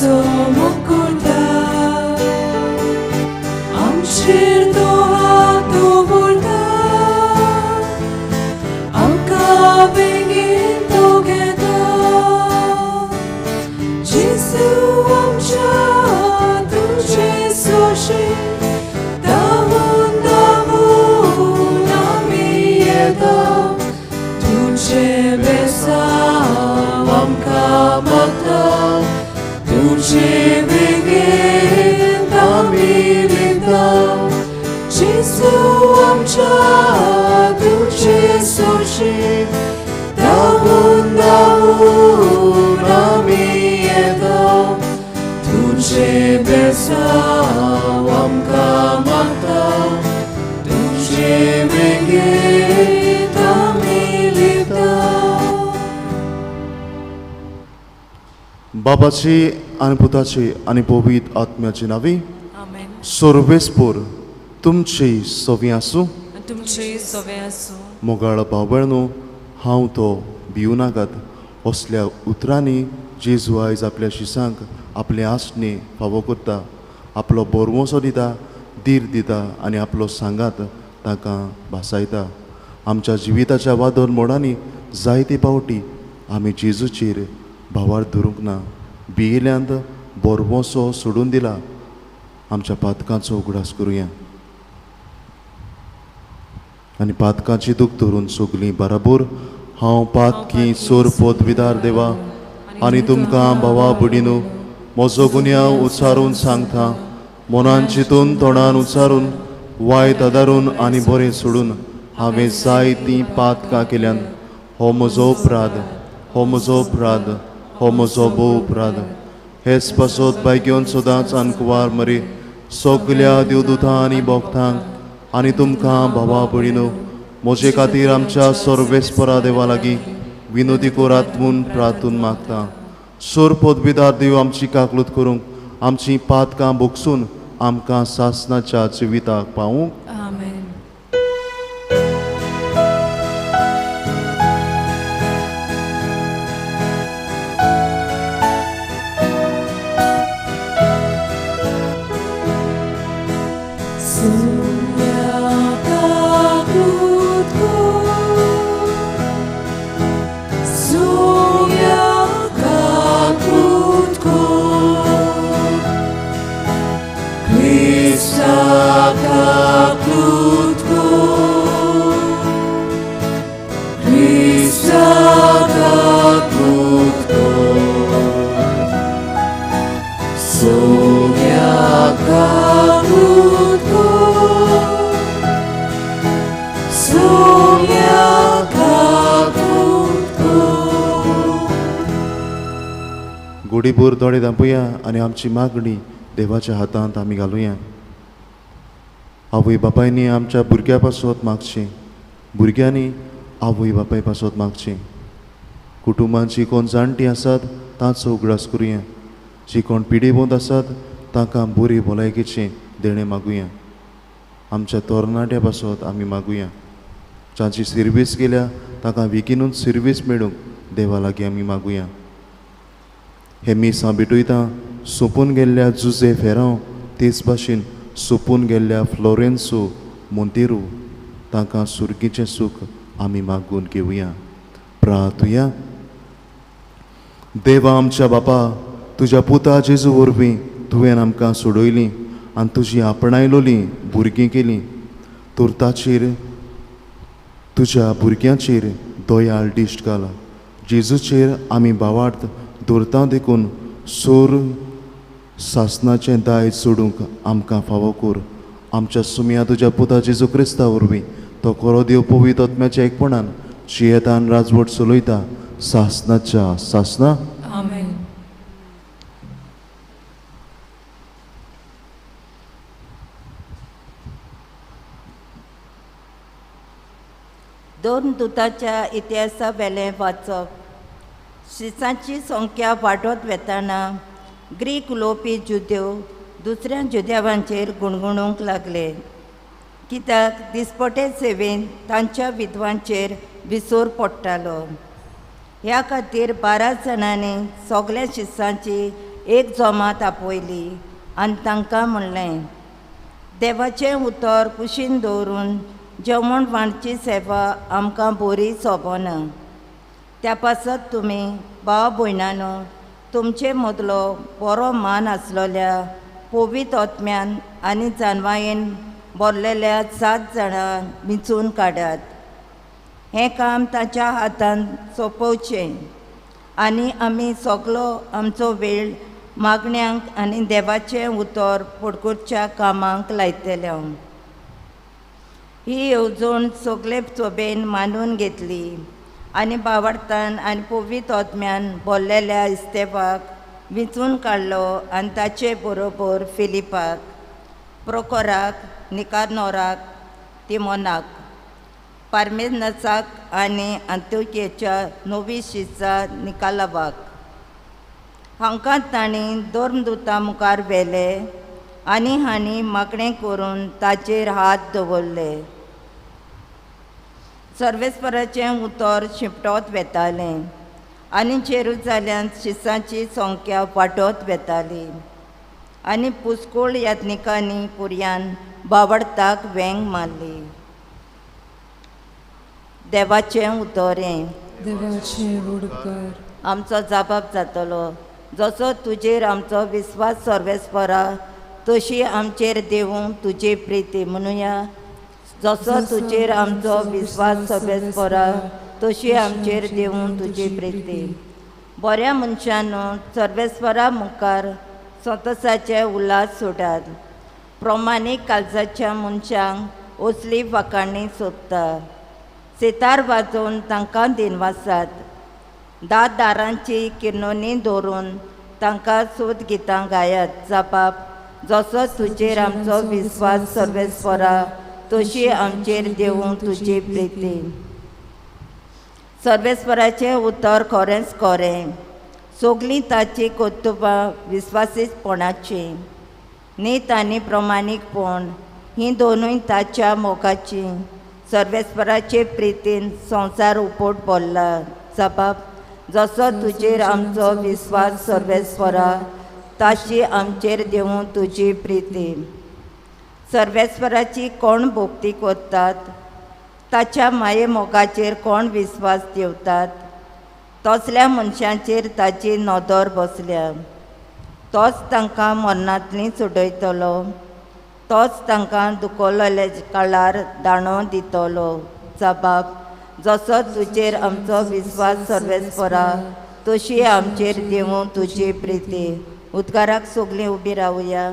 सुर्गाचो मुकुटा आमचेर तो हात दवरता आमकां बेगीन तो घेता जेजू आमच्या तुजे सोशे धांवून धांवून आमी येता तुजें बेसांव आमकां मागता तुजे बेगीन आमी लिपता जेजू आमच्या तुजे सोशे धांवून धांवून आमी येता तुजें बेसांव आमकां मागता तुजे बेगीन आमी लिपता. बाबाची आनी पुताची आनी पवित्र आत्म्याची नावी. आमेन. सर्वेस्पोर तुमची सवी आसूं. आनी तुमचेय सवे आसूं. मोगाळ भाव भयणो, हांव तो भिवू नाकात असल्या उतरांनी जेजू आयज आपल्या शिसांक आपले आसणे फावो करता, आपलो बरवसो दिता, धीर दिता आनी आपलो सांगात तांकां भासायता. आमच्या जिविताच्या वादळ मोडांनी जायते पावटी आमी जेजूचेर भावार धरूंक ना, भियेल्यांत बरवसो सोडून दिला. आमच्या पातकांचो उगडास करुया आनी पातकांची दूख धरून सगलीं बराबर हांव पातकी सोर पदविदार देवा आनी तुमकां भावा भयणीनो म्हजो गुन्यांव उच्चारून सांगता. मनान चिंतून, तोंडान उच्चारून, वायट आदारून आनी बरें सोडून हांवें जायतीं पातकां केल्यान. हो म्हजो अपराध, हो म्हजो अपराध, हो म्हजो भोव अपराध. हेच पासत बायगेवन सदांच आनकुवार मरे सगल्या देवदुतां आनी भक्तांक आनी तुमकां भावा भयणीनो म्हजे खातीर आमच्या सर्वेस्परा देवा लागीं विनोदी कोरात म्हूण प्रार्थून मागता. सोर पदविदार देव आमची काकलूत करूंक, आमची पातकां भोगसून आमकां सासनाच्या जिविताक पावूंक. आमेन. गुडीभर दोळे धांपुया आनी आमची मागणी देवाच्या हातांत आमी घालुया. आवय बापायनी आमच्या भुरग्या पासत मागचें, भुरग्यांनी आवय बापाय पासत मागचें. कुटुंबांची कोण जाणटीं आसात तांचो उगडास करुया. जी कोण पिडेवंत आसात तांकां बरी भलायकेचें देणें मागुया. आमच्या तरणाट्या पासत आमी मागुया. जांची सिर्वीस गेल्या तांकां बेगिनूच सिर्वीस मेळूंक देवा लागीं आमी मागुया. हे मिसां भेटयता सोंपून गेल्ल्या जुजे फेरांव, तेच भाशेन सोंपून गेल्ल्या फ्लोरेन्सो मोंतेरू तांकां सुर्गीचें सूख आमी मागून घेवया. प्रार्थुया. देवा आमच्या बापा, तुज्या पुता जेजू वरवीं तुवें आमकां सोडयलीं आनी तुजी आपणायलोलीं भुरगीं केलीं. तर ताचेर तुज्या भुरग्यांचेर दयाळ दिश्ट घाला. जेजूचेर आमी भावार्थ दवरता देखून सोर सासनाचें दायज सोडूंक आमकां फावो कर. आमच्या सुमया तुज्या पुता जेजू क्रिस्ता वरवीं तो खरो देव पवित्र आत्म्याच्या एकपणान जियेतान राजवट चलयता सासनाच्या सासना. आमेन. दोन दुताच्या इतिहासा वेलें वाचप. शिसांची संख्या वाडत वेताना ग्रीक उलोवपी जुदेव दुसऱ्या जुदेवांचेर गुणगुणूंक लागले, कित्याक दिसपटे सेवेन तांच्या विधवांचेर विसर पडटालो. ह्या खातीर 12 जाणांनी सगल्या शिसांची एक जमात आपयली आनी तांकां म्हणलें, देवाचें उतर कुशीन दवरून जेवण वांटची सेवा आमकां बरी सोबना. त्या पासत तुमी भाव भयणानो तुमचे मदलो बरो मान आसलेल्या पवित्र आत्म्यान आनी जानवायेन भरलेल्या 7 जाणां विंचून काडात. हें काम ताच्या हातान सोंपोवचें आनी आमी सगलो आमचो वेळ मागण्यांक आनी देवाचें उतर फडकुरच्या कामाक लायतले. ही येवजण सगळे सोबेन मानून घेतली आनी बावडतान आनी पवित्र आत्म्यान भरलेल्या इस्तेवाक विंचून काडलो आनी ताचे बरोबर फिलिपाक, प्रोकोराक, निकारनोराक, तिमोनाक, पार्मेनसाक आनी अंतोकेच्या नोविशिचा निकालावाक. हांकां तांणी धर्मदूता मुखार व्हेले आनी हांणी मागणें करून ताचेर हात दवरले. सर्वेस्पराचें उतर शिंपटत वेतालें आनी जेरुजाल्यांत शिसांची संख्या वाडत वेताली आनी पुस्कोळ यात्निकांनी पुरयान बावडताक वेंग मारली. देवाचें उतर हें. देवाचें उपकार. आमचो जाबाब जातलो. जसो तुजेर आमचो विस्वास सर्वेस्परा तशी आमचेर देवूं तुजी प्रिती. म्हणुया, जसो तुजेर आमचो विस्वास सर्वेस्परा तशी आमचेर देवूं तुजी प्रिती. बऱ्या मनशानू सर्वेस्परा मुखार संतोसाचे उल्हास सोडात. प्रमाणीक काळजाच्या मनशांक असली वाखाणी सोदता. सितार वाजोवन तांकां दिनवासात. 10 दारांची किर्नोनी दवरून तांकां सोद गितां गायात. जाबाब, जसो तुजेर आमचो विस्वास सर्वेस्परा तशी आमचेर देवूं तुजी प्रिती. सर्वेस्पराचें उतर खरेंच खरें. सगलीं ताचीं कर्तुबां विस्वासीपणाचीं. नीत आनी प्रमाणीकपण हीं दोनूय ताच्या मोगाचीं. सर्वेस्पराचे प्रितीन संवसार उपट भरला. जबाब, जसो तुजेर आमचो विस्वास सर्वेस्परा ताची आमचेर देवूं तुजी प्रिती. सर्वेस्पराची कोण भक्ती करतात, ताच्या माये मोगाचेर कोण विस्वास दवरतात, तसल्या मनशांचेर ताची नदर बसल्या. तोच तांकां मरणांतली सोडयतलो, तोच तांकां दुखवलेल्या काळार दाणो दितलो. जबाब, जसो तुजेर आमचो विस्वास सर्वेस्परा तशी आमचेर देवूं तुजी प्रिती. उद्गाराक सगलीं उबी रावया.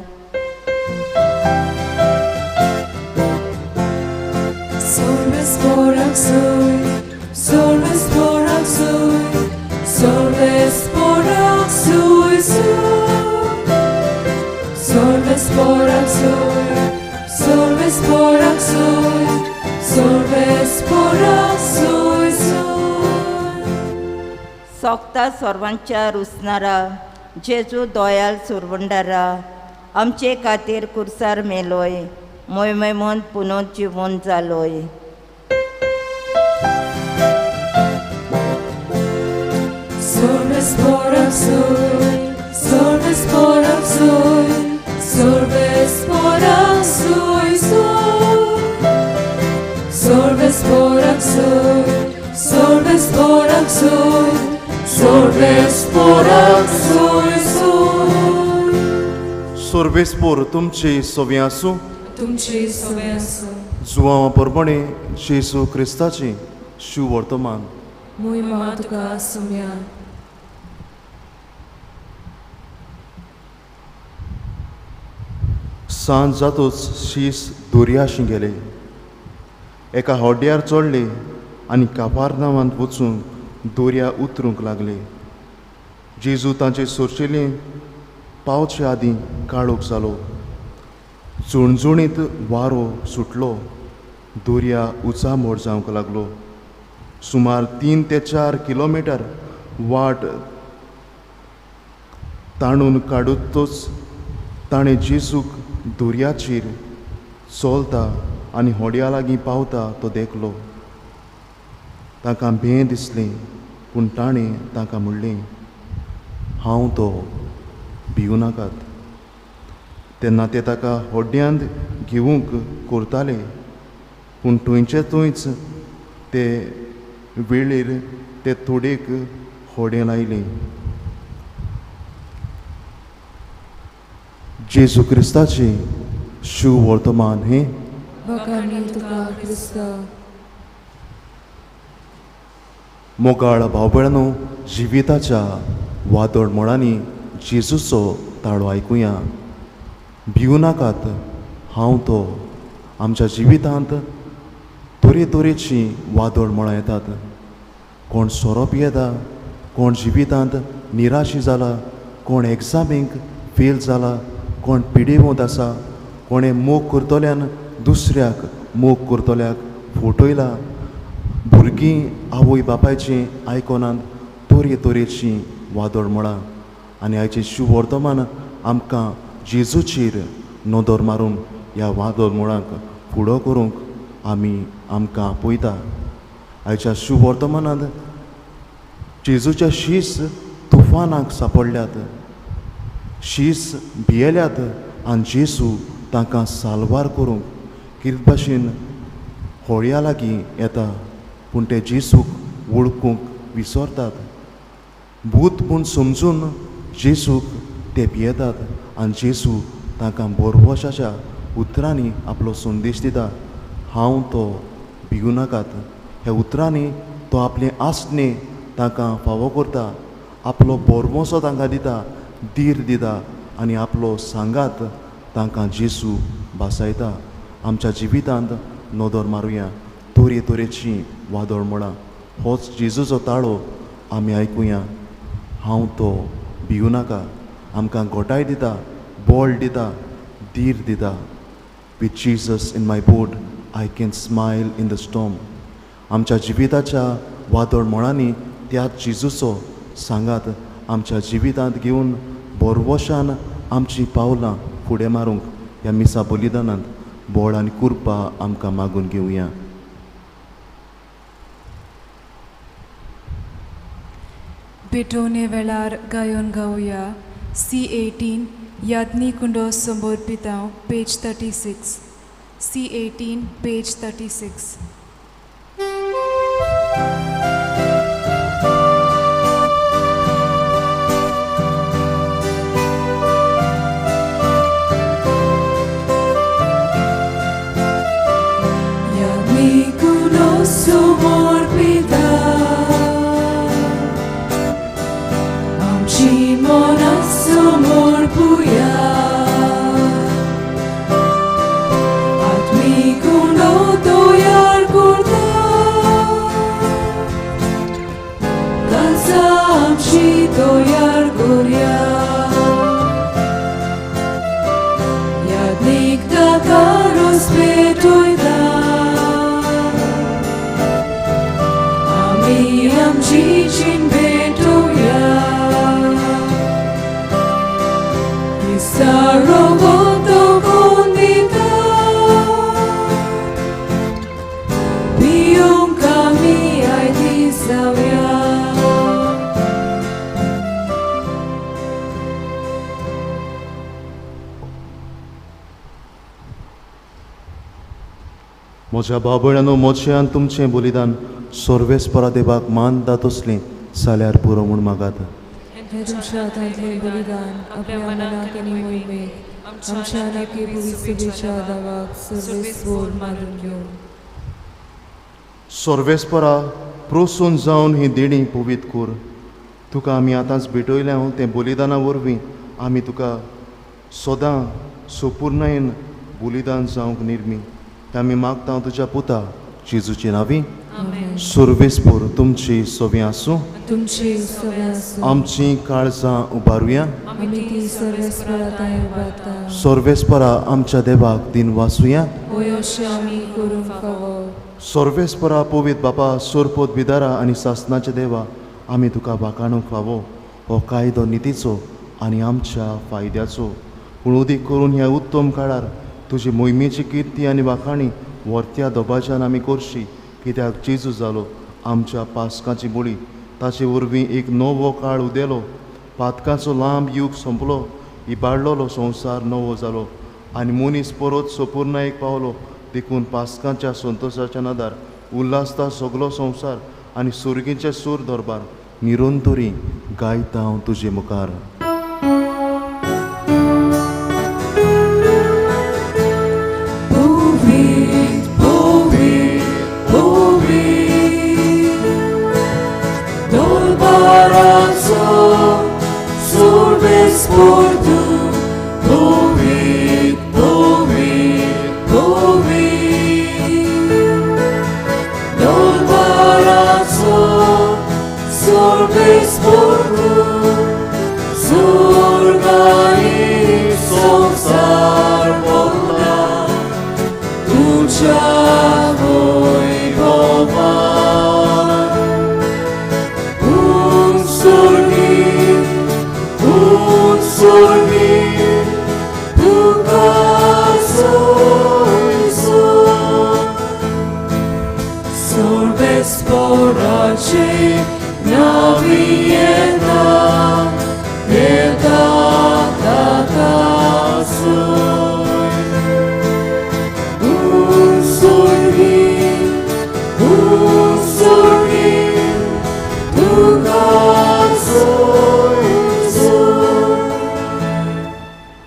सोगता सर्वांच्या रुसणारा जेजू दयाल सुरवंडारा आमचे खातीर कुर्सार मेलोय, मोयमोन पुनोन जिवोन जालोय. सर्वेस्पोर तुमचे सवे आसूं. तुमचे सवे आसूं. जुवांवा परबणे जेजू क्रिस्ताचे शुवर्तमान. मोहिमा तुका सुम्या. सांज जातूच शीस दर्याशी गेले. एका होड्यार चडले आनी कापारनावांत वचून दर्या उतरूंक लागले. जेजू तांचे सोरशिले पावचे आदीं काळोख जालो. झुणझुणीत वारो सुटलो. दर्या उचामोड जावंक लागलो. सुमार 3 ते 4 किलोमिटर वाट ताणून काडूतच ताणें जेजूक दर्याचेर चलता आनी होड्या लागीं पावता तो देखलो. तांकां भें दिसलें, पूण ताणें तांकां म्हणलें, हांव तो, भिवू नाकात. तेन्ना ते ताका होड्यांत घेवंक करताले, पूण थंयचे थंयच ते वेळेर ते थोडेक होडें लायलें. जेजू क्रिस्ताचें शुवर्तमान हें. मोगाळ भाव भयणांनो, जिविताच्या वादळ मोडांनी जेजूचो ताळो आयकुया. भिवू नाकात, हांव तो. आमच्या जिवितांत तरेतरेचीं वादळ मोडां येतात. कोण सोरो पियेता, कोण जिवितांत निराशी जाला, कोण एग्जामीक फेल जाला, कोण पिडेवंत आसा, कोणें मोग करतल्यान दुसऱ्याक मोग करतल्याक फटयला, भुरगीं आवय बापायचीं आयकनात. तरेतरेचीं वादळ मोडां. आनी आयचें शुवर्तमान आमकां जेजूचेर नदर मारून ह्या वादळ मोडांक फुडो करूंक आमी आमकां आपयता. आयच्या शुवर्तमानांत जेजूच्या शीस तुफानाक सापडल्यात, शीस भियेल्यात आनी जेजू तांकां साल्वार करूंक कितें भाशेन होळया लागीं येता, पूण ते जेजूक वळखूंक विसरतात. भूत म्हूण समजून जेजूक ते भियेतात आनी जेजू तांकां बोरवशाच्या उतरांनी आपलो संदेश दिता, हांव तो, भिवू नाकात. ह्या उतरांनी तो आपले आसणे तांकां फावो करता, आपलो बोरवसो तांकां दिता, धीर दिता आनी आपलो सांगात तांकां जेजू भासायता. आमच्या जिवितांत नदर मारुया, तरेतरेचीं वादळ मोडां. होच जेजूचो ताळो आमी आयकुया, हांव तो, भिवू नाका. आमकां घोटाय दिता, बळ दिता, धीर दिता. With Jesus in my boat I can smile in the storm. आमच्या जिविताच्या वादळ मोडांनी त्याच जेजूचो सांगात आमच्या जिवितांत घेवन बोरवशान आमचीं पावलां फुडें मारूंक ह्या मिसा बलिदानांत बळ आनी कृपा आमकां मागून घेवया. भेटवणे वेळार गायोन गावया C18 यादनी कुंडो समर्पितांव, पेज 36. C18 page 36. यादनी कुंडो समर्पितांव, आमची मनां समर्पुया, आत्मिक कुंडो तयार करता, काळजां आमची तयार करया, यादनीक ताका रोस पेटयता, आमी आमची जीण भेटोवया, क्रिस्तारो गोतो कोण दिता, पिवंक आमी आयती जावया. म्हज्या भाव भयणांनो, म्हजें आनी तुमचें बलिदान सर्वेस्परा देवाक मानता तसलें जाल्यार पुरो म्हूण मागात. हें तुमच्या हातांतलें बलिदान आपल्या मनाक आनी मोहिमेक आमच्या नक्की पुलिसेच्या दावाक सर्वेस्पोर मारून घेवन. सर्वेस्परा प्रोसून जावन ही देणी पवीत कर. तुका आमी आतांच भेटयल्या तें बलिदाना वरवीं आमी तुका सदां सोपूर्णायेन बलिदान जावंक निर्मी. आमी मागता तुज्या पुता जेजूचे नांवी. सर्वेस्पोर तुमची सवी आसूं. तुमची सवे आसूं. आमची काळजां उबारुया. आमी ती सर्वेस्परा तांय उबारता. सर्वेस्परा आमच्या देवाक दिन वासुया. होय अशें आमी करूंक फावो. सर्वेस्परा पवीत बापा, सोरपोत बिदारा आनी सासनाच्या देवा, आमी तुका वाखाणूंक फावो हो कायदो नितीचो आनी आमच्या फायद्याचो. पूण उदीक करून ह्या उत्तम काळार तुजी मोहिमेची किर्ती आनी वाखाणी व्हरत्या दबाज्यान आमी करशी, कित्याक जेजू जालो आमच्या पासकाची बळी. ताचे वरवीं एक नवो काळ उदेलो, पातकाचो लांब यूग सोंपलो इबाडलोलो संवसार नवो जालो आनी मनीस परत सोपूर्णायेक पावलो. देखून पास्कांच्या संतोशाच्या नदार उल्हासता सगलो संवसार आनी सुर्गींचे सूर दरबार निरंतरी गायता हांव तुजे मुखार.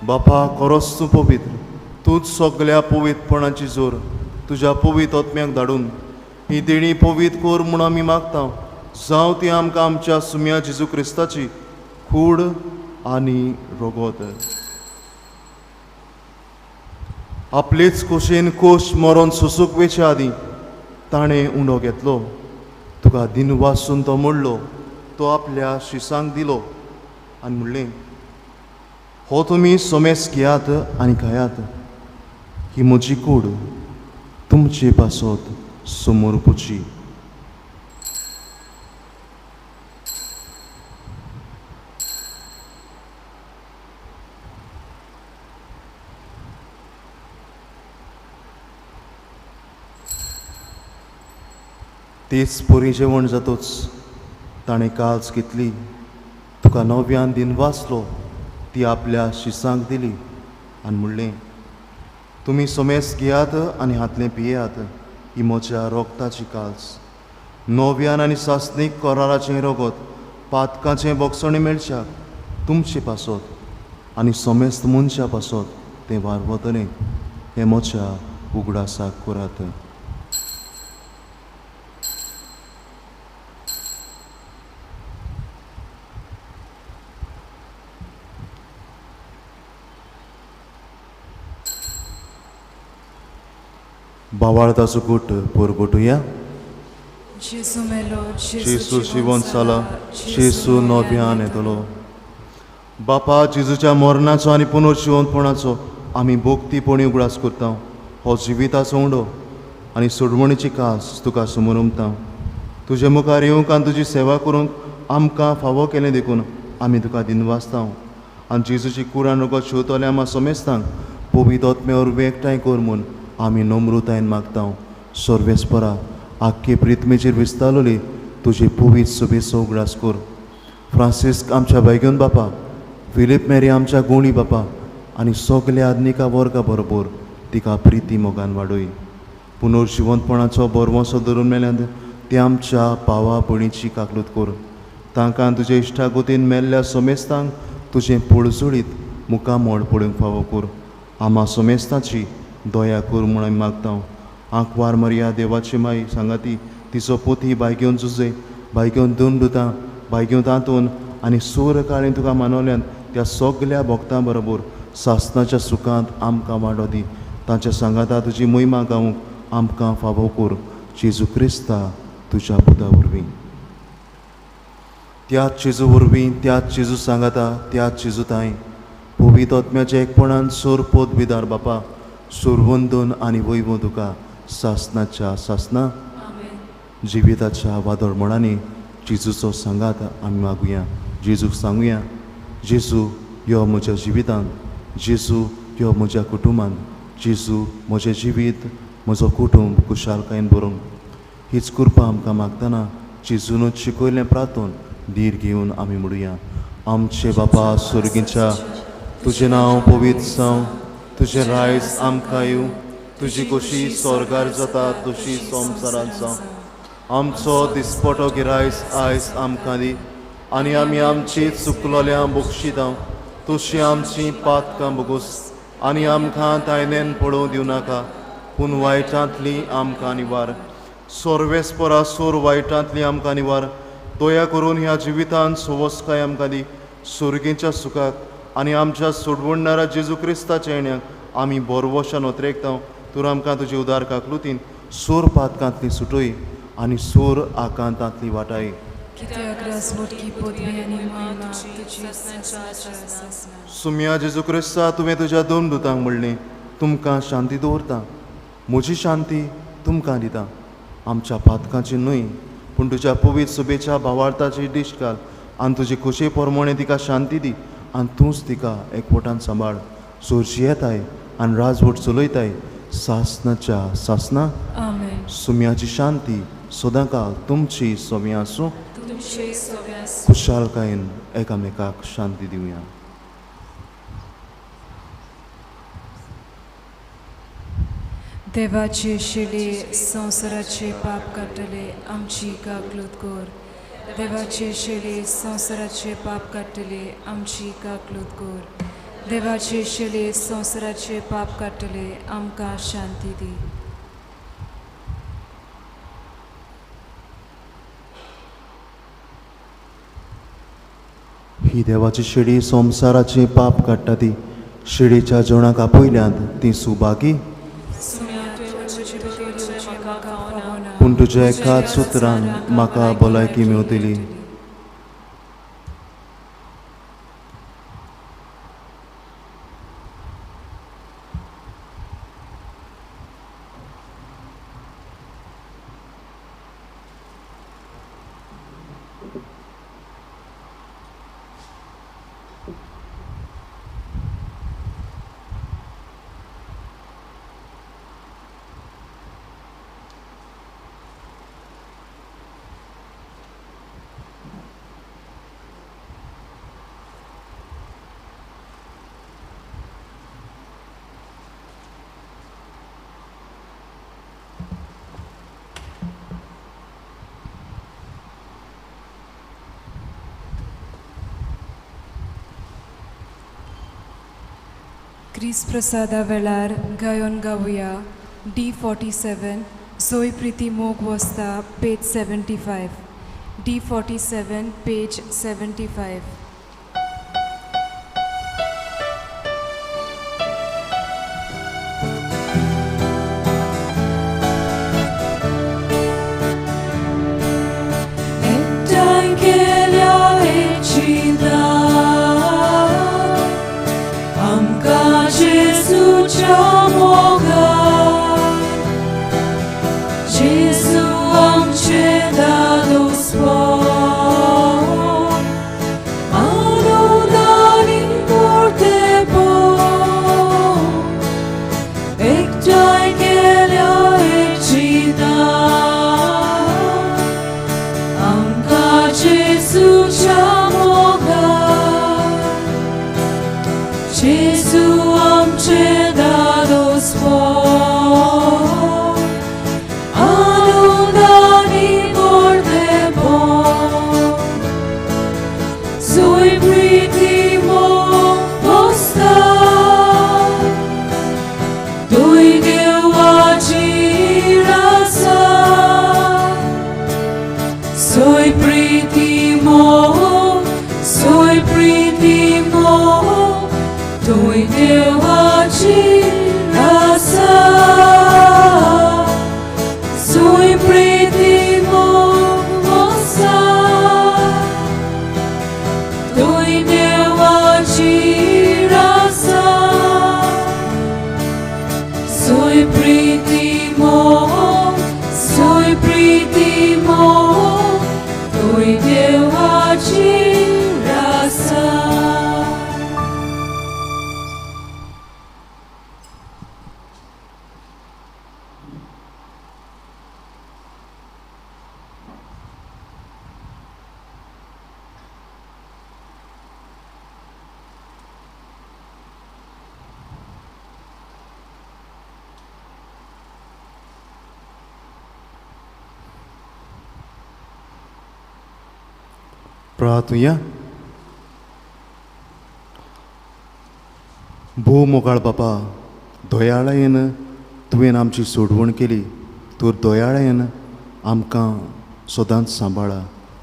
बापा खरोच तूं पवित्र, तूंच सगल्या पवित्रपणाची जोर. तुज्या पवित्र आत्म्याक धाडून ही देणी पवित्र कर म्हूण आमी मागता. जावं ती आमकां आमच्या सुम्या जेजू क्रिस्ताची कूड आनी रगत. आपलेच खोशेन कोश मरोन सोसूंक वेचे आदीं ताणें उंडो घेतलो, तुका दिनवासून तो मोडलो, तो आपल्या शिसांक दिलो आनी म्हणलें, हो तुमी सोमेस घेयात आनी खायात, ही म्हजी कूड तुमचे पासत समर्पुची. तेच परी जेवण जातोच ताणें काल्स घेतली, तुका नव्यान दिनवासलो, ती आपल्या शिसांक दिली आनी म्हणलें, तुमी सोमेस घेयात आनी हातलें पियेयात, ही म्हज्या रोगताची काल्स, नव्यान आनी सासणीक कराराचें रगत, पातकाचें बोगसणें मेळच्याक तुमचे पासत आनी सोमेस्त मनशा पासत तें वारवतलें. हें म्हज्या उगडासाक करात. बावाळताचो गुट पोरगोटुया. जेजू जिवंत जाला, जेजू नव्यान येतलो. बापा, जेजूच्या मरणाचो आनी पुनर्जिवंतपणाचो आमी भोक्तीपणी उगडास करता. हो जिविताचो उंडो आनी सोडवणीची कास तुका समोर उमता. तुजे मुखार येवंक आनी तुजी सेवा करूंक आमकां फावो केलें देखून आमी तुका दिनवासता. आनी जेजूची कुरान रगत शिंवतल्या आमकां समेस्तांक पवित्र आत्म्या वरवीं एकठांय कर म्हूण आमी नम्रतायेन मागता. सर्वेस्परा, आख्खे प्रिथमेचेर विस्तारलोली तुजी पवित्र सुबेचो उगडास कर. फ्रांसिस्क आमच्या बायगून बापा, फिलीप मेरी आमच्या गुणी बापा आनी सगल्या आधुनिका वर्गा बरोबर तिका प्रिती मोगान वाडय. पुनर्जिवंतपणाचो बरवंसो धरून मेल्यान ते आमच्या पावा भयणीची काकलूत कर. तांकां तुजे इश्टागतीन मेल्ल्या सोमेस्तांक तुजें पोळजुळीत मुखामळ पळोवंक फावो कर. आमा सोमेस्ताची दया कर म्हूण आमी मागता. आंकवार मरिया देवाची माई सांगाती तिचो पोती बायगेवन जुजे, बायगेवन दोन दुतां, बायगेवन तातून आनी सूर काळें तुका मानवल्यान त्या सगल्या भक्तां बरोबर सासनाच्या सुखांत आमकां वाडो दी. तांच्या सांगाता तुजी मोहिमा गावंक आमकां फावो कर. जेजू क्रिस्ता तुज्या पुता वरवीं. त्याच जेजू वरवीं, त्याच जेजू सांगाता, त्याच जेजू ताई पवित्र आत्म्याच्या एकपणान सोर पोत बिदार बापा सुरवंदन आनी वैभव तुका सासनाच्या सासना. जिविताच्या वादळ मणांनी जेजूचो सांगात आमी मागुया. जेजूक सांगुया, जेजू यो म्हज्या जिवितांत, जेजू यो म्हज्या कुटुंबांत, जेजू म्हजें जिवीत म्हजो कुटुंब खुशालकायेन बरोवंक. हीच कृपा आमकां मागतना जेजूनच शिकयलें प्रार्थन धीर घेवन आमी म्हणुया. आमचे बापा सुर्गीच्या, तुजें नांव पवित्र जावं, तुजें रायज आमकां येवं, तुजी खोशी स्वर्गार जाता तशी संवसारांत जावं. आमचो दिसपटो गिरायस आयज आमकां दी आनी आमी आमची चुकलोल्या बक्षितां तशी आमची पातकां बोगोस आनी आमकां तायनेन पळोवं दिवं नाका, पूण वायटांतली आमकां निवार. सोर्वेस्परा सोर वायटांतली आमकां निवार. दया करून ह्या जिवितांत सवस्काय आमकां दी, सुर्गीच्या सुखाक आनी आमच्या सोडवणणारा जेजू क्रिस्ताच्या येण्याक आमी बोरवशान ओतरेकता. तूं आमकां तुजी उदार काकलुतीन सोर पातकांतली सुटय आनी सोर आकांतांतली वाटाय. सुम्या जेजू क्रिस्ता, तुवें तुज्या दोन दुतांक म्हणलें, तुमकां शांती दवरता, म्हजी शांती तुमकां दिता. आमच्या पातकांची न्हय पूण तुज्या पवित्र सुबेच्या भावार्थाची दीश घाल आनी तुजी खोशे प्रमाणे तिका शांती दी आनी तूंच तिका एकवटान सांबाळ. सोरशी येताय आनी राजवट चलयताय सासनाच्या सासना. सुम्याची शांती सदांकाळ तुमची सोम्या आसूं. खुशालकायेन एकामेकाक शांती दिवया. देवाचे शेले संवसाराचे पाप काडटले आमची काकलूत कर. देवाचे शेले संवसाराचे पाप काडटले आमची काकलूत कर. देवाचे शेले संवसाराचे पाप काडटले आमकां शांती दी. ही देवाची शेडी संवसाराचे पाप काडटा ती शेडीच्या जेवणाक आपयल्यांत ती सुभागी. पूण तुज्या एकाच सुत्रान म्हाका भलायकी मेवतली. क्रिस प्रसादा वेळार गायन गावया D47 Zoe Priti मोग वस्ता पेज 75. D47 page 75. प्रार्थुया. भोव मोगाळ बापा, दयाळायेन तुवें आमची सोडवण केली, तर दयाळायेन आमकां सदांच सांबाळा.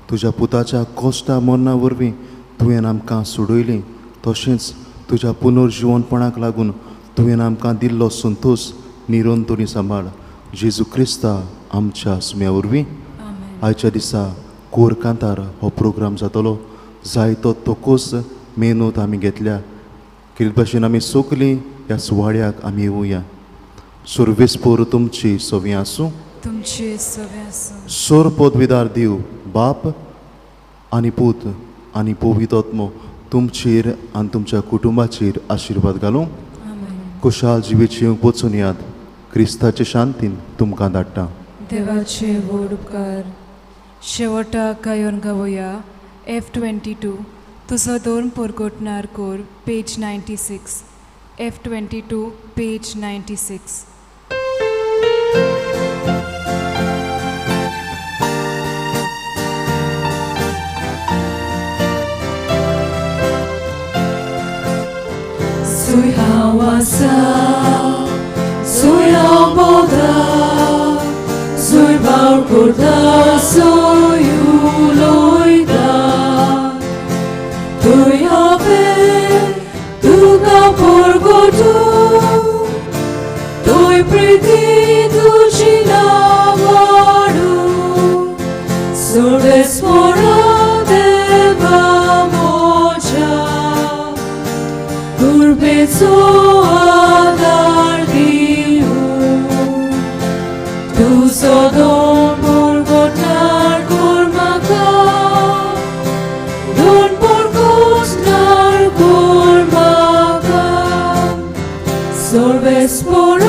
तुज्या पुताच्या कोश्टा मरणा वरवीं तुवें आमकां सोडयली, तशेंच तुज्या पुनर्जिवनपणाक लागून तुवें आमकां दिल्लो संतोश निरंतरी सांबाळ. जेजू क्रिस्ता आमच्या सुम्या वरवीं. आयच्या दिसा कोर कांतार हो प्रोग्राम जातलो. जायतो तोकोस मेहनत आमी घेतल्या. कितें भाशेन आमी सोकली ह्या सुवाळ्याक आमी येवया. सुर्वेसपोर तुमची सवी आसूं. तुमचे सवे आसूं. सोर पदवीदार देव बाप आनी पूत आनी पवित्र तुमचेर आनी तुमच्या कुटुंबाचेर आशिर्वाद घालूं. कुशाल जिवीत येवंक वचून याद क्रिस्ताचे शांतीन तुमकां धाडटा. देवाचे व्हड उपकार. शेवटाक गायोन गावया F22 तुजो दोन पोरगोटणार कोर, पेज 96. F22 page 96. Sui hawasa, sui hawboda, sui barkurda, sui uloida. Tui have, tuka porgotu, tui priti tuchina varu, survespora deva mocha. Kurbezo adar diu, tu sodom porgotar kurmaka, don porgosnar kurmaka, sorbes por